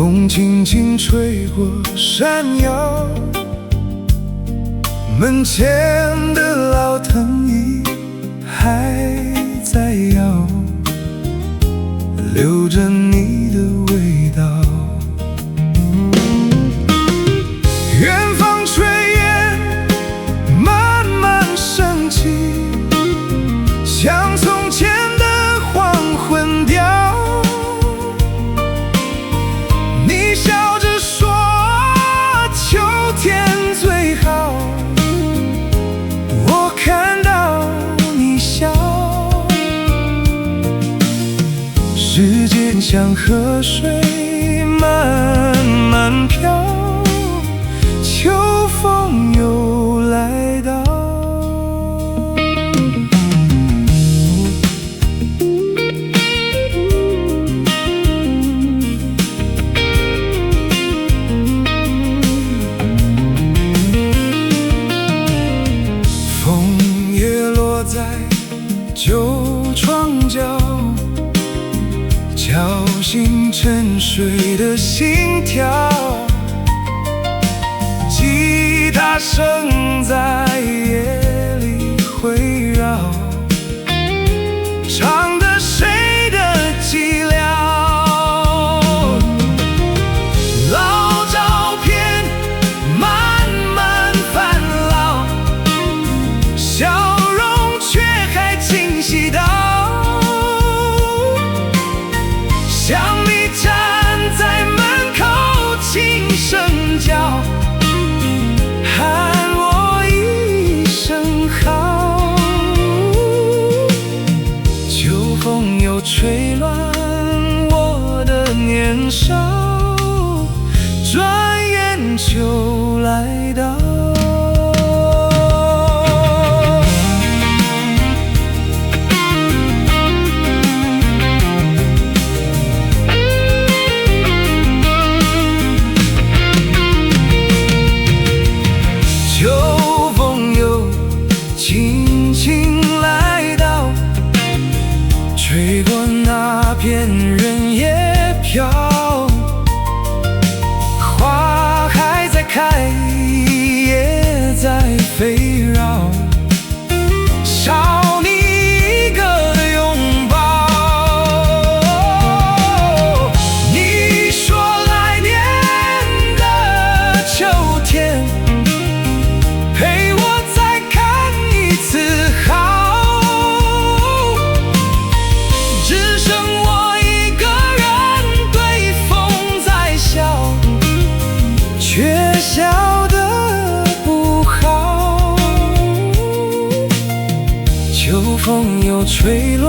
風輕輕吹過山腰，門前的老藤椅還在搖，留着你的味道。遠方炊煙慢慢升起，像從前的黃昏調。你笑着說秋天最好，我看到你笑。時間像河水慢慢飄，秋風又來到。楓葉落在舊窗角，敲醒沉睡的心跳。吉他聲在夜裡迴繞，唱的誰的寂寥？老照片慢慢翻老，笑容卻還清晰到，像你站在門口輕聲叫，喊我一聲好。秋風又吹亂我的年少，轉眼秋來到。秋風又輕輕來到，吹過那片人也飄，花還在開，葉在飛繞，少你一個的擁抱。你說來年的秋天，陪我再看一次好，只剩我一個人對風在笑，卻笑得不好。秋風又吹亂